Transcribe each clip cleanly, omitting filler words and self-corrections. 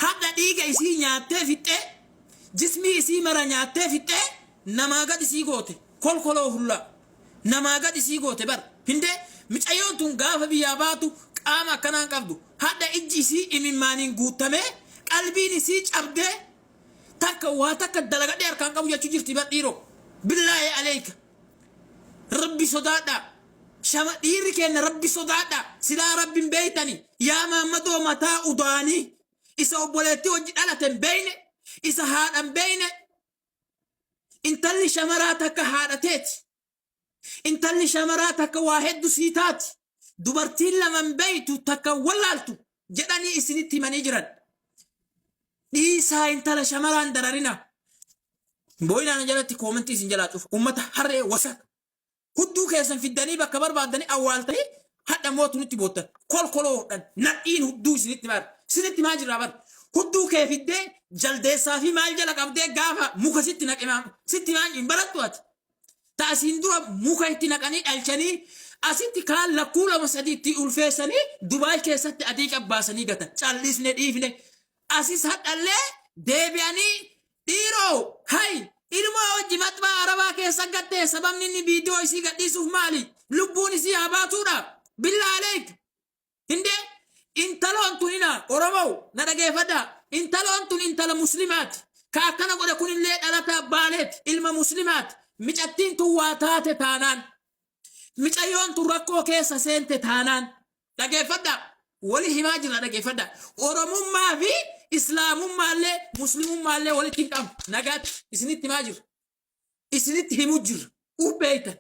Hadha dhiiga isii nyaattee fixxee, jismii isii mara nyaattee fixxee, namaa gad isii goote. Kolkoloo hullaa. Namaa gad isii goote bar. Hindee micayyoon tun gaafa biyyaa baatu qaama akkanaa hin qabdu. Hadha ijji isii imimmaaniin guuttamee, qalbiin isii cabdee, takka waa takka dalagadhee harkaan qabu jechuu jirti bar dhiiroo. Billaahi aleeyka. Rabbi sodaadhaa. Shama dhiirri keenna Rabbi sodaadhaa. Silaa Rabbi hin beeytani. Yaa Maammadoo mataa udaanii. Isa obboleettii wajji dhalate hin beeyne. Isa haadha hin beeyne. Intalli shamaraa takka haadha teeti. Intalli shamaraa takka waa heddu sii taati. Dubartiin lama hin beeytu takka hin wallaaltu jedhanii isinitti himanii jiran. Dhiisaa, intala shamaraan dararina. Booyinaan jalatti koomentii isin jalaa cufa. Ummata harree wasaka. Hudduu keessan fiddanii bakka barbaaddanii awwaaltanii hadha mootu nutti boottan. Kolkoloo hodhan nadhiin hudduu isinitti maal isinitti maa jirraa bar. Hudduu kee fiddee jaldeessaa fi maal jala qabdee gaafa muka sitti naqe sitti maal hin barattu ati. Ta asiin dura muka itti naqanii dhalchanii asitti kaan lakkuu lama sadii itti ulfeessanii Dubaay keessatti adii qabbaasanii gatan. Callisne dhiifne. Asis hadhallee deebi'anii dhiiroo hay ilmoo hojii maxbaa arabaa keessa gattee, sababni inni viidiyoo isii gadhiisuuf maali? Lubbuun isii haa baatuudha. Billaa aleek. Hindee intaloon tun ina Oromoo na dhageeffadhaa. Intaloon tun intala muslimaati. Ka akkana godhe kunillee dhalataa Baaleeti. Ilma muslimaati. Micattiin tun waa taate taanaan. Micayyoon tun rakkoo keessa seente taanaan. Dhageeffadhaa. Wali himaa jirra, dhageeffadhaa. Oromummaa fi Islaamummaallee Muslimummaallee walitti hin qabnu. Nagaatti isinitti himaa jirra. Isinitti himu jirra. Uf beeytan.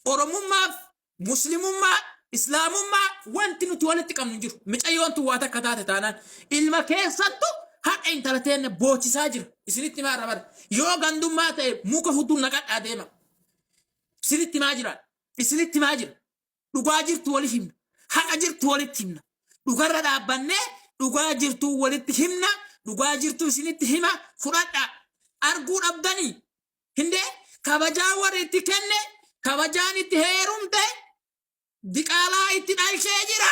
Oromummaaf Muslimummaa, Islaamummaa wanti nuti walitti qabnu hin jiru. Micayyoon tun waa takka taate taanaan ilma keessattu hadha intala teenne boochisaa jira. Isinitti himaa irra bara. Yoo gandummaa ta'e muka hudduu naqadhaa deema. Isinitti himaa jira. Isinitti himaa jira. Dhugaa jirtu wali himna. Haqa jirtu walitti himna. Dhugarra dhaabbannee dhugaa jirtu walitti himna. Dhugaa jirtu isinitti hima, fudhadhaa. Arguu dhabdanii. Hindee kabajaa warri itti kenne, kabajaan itti heerumte, diqaalaa itti dhalchee jira.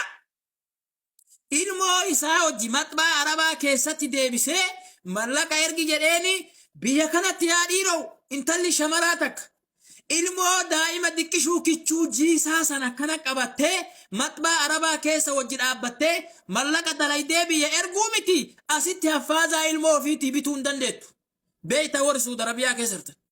Ilmoo isaa hojii maxbaa arabaa keessatti deebisee mallaqa ergi jedheeni biyya kanatti. Yaa dhiiroo, intalli shamaraa takka ilmoo daa'ima diqqishuu kichuu jiisaa sana kana qabattee maxbaa arabaa keessa wajji dhaabbattee mallaqa dalaydee biyya erguu miti, asitti haffaazaa ilmoo ofiitii bituu hin dandeettu. Beeyta, warri Suudi Arabiyaa keessa jirtan.